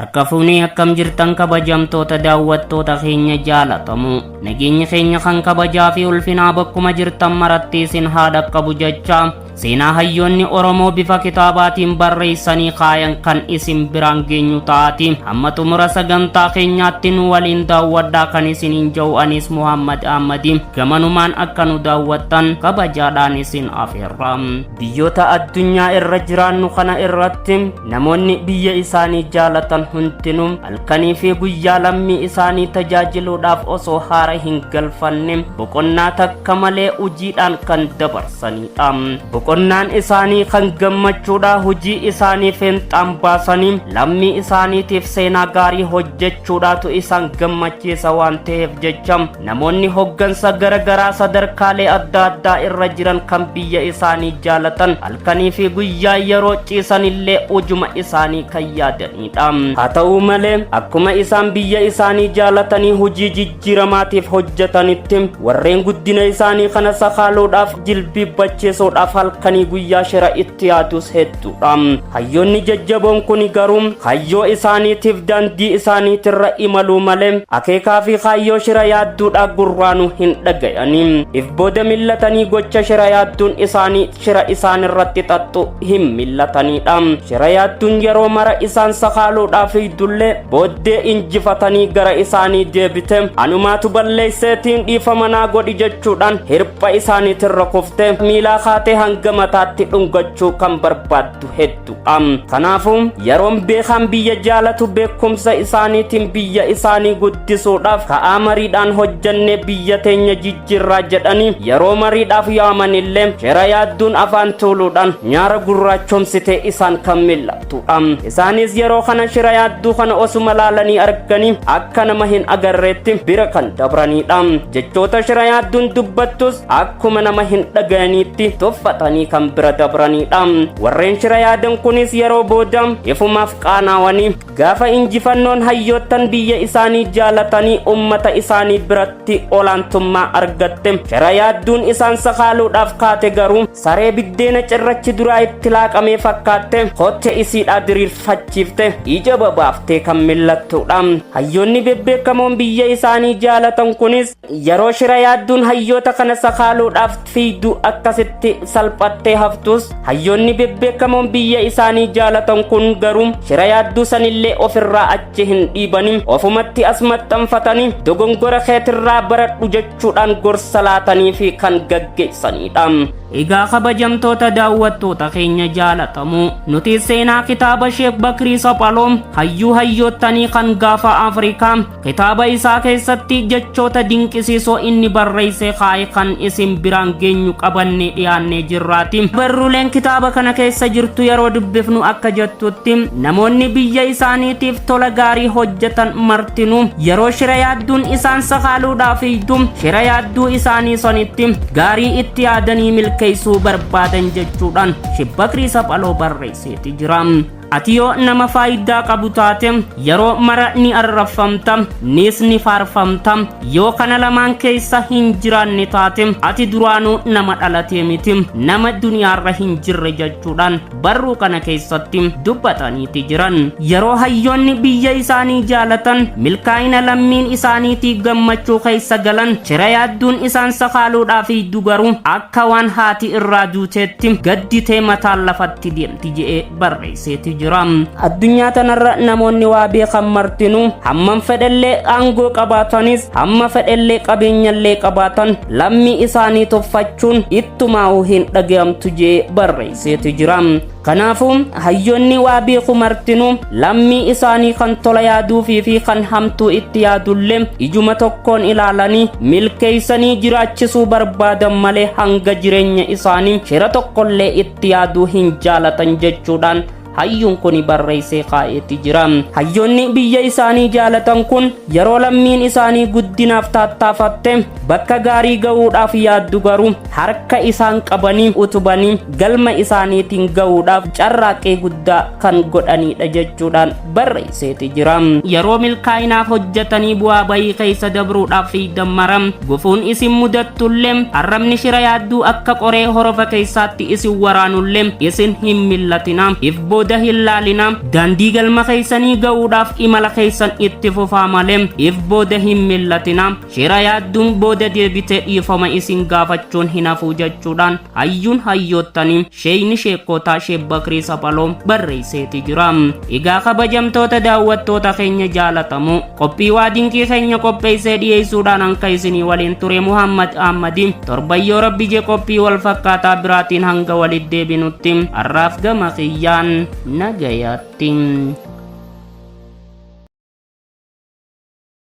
Harka fuunee akkam jirtan kabajamtoota daawwattoota keenya jaalatamu. Nageenyi keenya kan kabajaa fi ulfinaa bakkuma jirtan maratti isin haa dhaqqabu jecha seenaa hayyoonni Oromoo bifa kitaabaatiin barreessanii kaayan kan isin biraan geenyu taati. Hamma xumura sagantaa keenyaatti nu waliin daawwadhaa kan isiniin ja'u anis Muhammad Ahmadi. Gamanumaan akka nu daawwattan kabajaadhaan isin afeerra. Biyyoota addunyaa irra jiraannu kana irratti namoonni biyya isaanii jaalatan hundinuu halkanii fi guyyaa lammii isaanii tajaajiluudhaaf osoo haara hin galfanne boqonnaa takka malee hojiidhaan kan dabarsanidha. Boqonnaan isaanii kan gammachuudha hojii isaanii feenxaan baasanii lammii isaaniitiif seenaa gaarii hojjechuudhaatu isaan gammachiisa waan ta'eef jecha namoonni hoggansa gara garaa sadarkaalee adda addaa irra jiran kan biyya isaanii jaalatan halkanii fi guyyaa yeroo ciisanillee ujuma isaanii kan yaadanidha. Haa ta'u malee akkuma isaan biyya isaanii jaalatanii hojii jijjiiramaatiif hojjetanitti warreen guddina isaanii kana sakaaluudhaaf jilbiibbachiisuudhaaf halkanii guyyaa shira itti yaadus hedduudha. Hayyoonni jajjaboon kun garuu kaayyoo isaaniitiif daandii isaaniitirra imaluu malee akeekaa fi kaayyoo shira yaadduudhaa gurraanuu hin dhagayanii. If booda millatanii gocha shira yaadduun isaanii shira isaanirratti xaxxu hin millatanidha. Shira yaadduun yeroo mara isaan sakaaluudhaaf fiigdullee booddee injifatanii gara isaanii deebite anumaatu balleesseetiin dhiifama naa godhi jechuudhaan hirpha isaaniitirra kufte miilaa kaatee hanga mataatti dhungachuu kan barbaaddu hedduudha. Kanaafuu yeroon beekaan biyya jaalatu beekumsa isaaniitiin biyya isaanii guddisuudhaaf ka'aa mariidhaan hojjannee biyya teenya jijjiirraa jedhanii yeroo mariidhaaf yaamanillee shira yaadduun afaan tuuluudhaan nyaara gurraachomsitee isaan kan mil'attudha. Isaanis yeroo kana shira yaadduu kana osuma laalanii arganii akka nama hin agarreetti bira kan dabranidha. Jechoota shira yaadduun dubbattus akkuma nama hin dhagayaniitti tuffatanii kan bira dabranidha. Warreen shira yaadan kunis yeroo booda ifumaaf qaanaawanii gaafa injifannoon hayyoottan biyya isaanii jaalatanii ummata isaanii biratti olaantummaa argatte shira yaadduun isaan sakaaluudhaaf kaate garuu saree biddeena cirrachi duraa itti laaqamee fakkaatte kotte isiidhaa diriirfachiifte ija babaaftee kan millattudha. Hayyoonni bebbeekamoon biyya isaanii jaalatan kunis yeroo shira yaadduun hayyoota kana sakaaluudhaaf fiigdu akkasitti salphattee haftus hayyoonni bebbeekamoon biyya isaanii jaalatan kun garuu shira yaadduu sanillee ofirraa achi hin dhiibanii ofumatti as maxxanfatanii dogongora keetirraa baradhu jechuudhaan gorsa laatanii fi kan gaggeessanidha. Egaa kabajamtoota daawwattoota keenya jaalatamu nuti seenaa kitaaba Sheek Bakrii Saphaloo hayyuu hayyoottanii kan gaafa Afrikaa kitaaba isaa keessatti jechoota dinqisiisoo inni barreesse kaa'e kan isin biraan geenyu qabannee dhiyaannee jirraati. Barruuleen kitaaba kana keessa jirtu yeroo dubbifnu akka jettutti namoonni biyya isaaniitiif tola gaarii hojjetan martinuu yeroo shira yaadduun isaan sakaaluudhaaf fiigdu shira yaadduu isaanii sanitti gaarii itti yaadanii milkeessuu barbaadan jechuudhaan Sheek Bakrii Saphaloo barreesseeti jira. Ati yoo nama faayidaa qabu taate yeroo mara ni arrabfamta nis ni faarfamta yoo kana lamaan keessa hin jiraanne taate ati duraanuu nama dhalatee miti nama duniyaarra hin jirre jechuudhaan barruu kana keessatti dubbataniiti jiran. Yeroo hayyoonni biyya isaanii jaalatan milkaa'ina lammiin isaaniitii gammachuu keessa galan shira yaadduun isaan sakaaluudhaaf fiigdu garuu akka waan haati irraa duuteetti gadditee mataan lafatti deemti je'ee barreesseeti jira. Addunyaa tanarra namoonni waa beekan martinuu hammam fedhellee aangoo qabaatanis hamma fedhellee qabeenyallee qabaatan lammii isaanii tuffachuun ittumaa'uu hin dhagayamtu je'ee barreesseeti jira. Kanaafuu hayyoonni waa beeku martinuu lammii isaanii kan tola yaaduufii fi kan hamtuu itti yaadullee ijuma tokkoon ilaalanii milkeessanii jiraachisuu barbaadan malee hanga jireenya isaanii shira tokkollee itti yaaduu hin jaalatan jechuudhaan hayyuun kun barreessee kaa'eeti jira. Hayyoonni biyya isaanii jaalatan kun yeroo lammiin isaanii guddinaaf tattaafatte bakka gaarii ga'uudhaaf yaaddu garuu harka isaan qabanii utubanii galma isaaniitiin ga'uudhaaf carraaqqii guddaa kan godhanidha jechuudhaan barreesseeti jira. Yeroo milkaa'inaaf hojjetanii bu'aa bayii keessa dabruudhaaf fiidan mara gufuun isin mudattullee arrabni shira yaadduu akka qoree horofa keessaatti isin waraanullee isin hin millatina. If booda hin laalina. Daandii galma keessanii ga'uudhaaf imala keessan itti fufaa malee if booda hin millatina. Shira yaadduun booda deebitee dhiifama isin gaafachuun hin hafu jechuudhaan hayyuun hayyoottanii sheeyni sheekotaa Sheek Bakrii Saphaloo barreesseeti jira. Egaa kabajamtoota daawwattoota keenya jaalatamu, qophii waa dinqii keenya qopheessee dhiyeessuudhaan hanka isinii waliin ture Muhammad Ahmadi. Torbayyoo rabbi jee qophii wal fakkaataa biraatiin hanga walitti deebinutti har'aaf gama kiyyaan nagayaatti.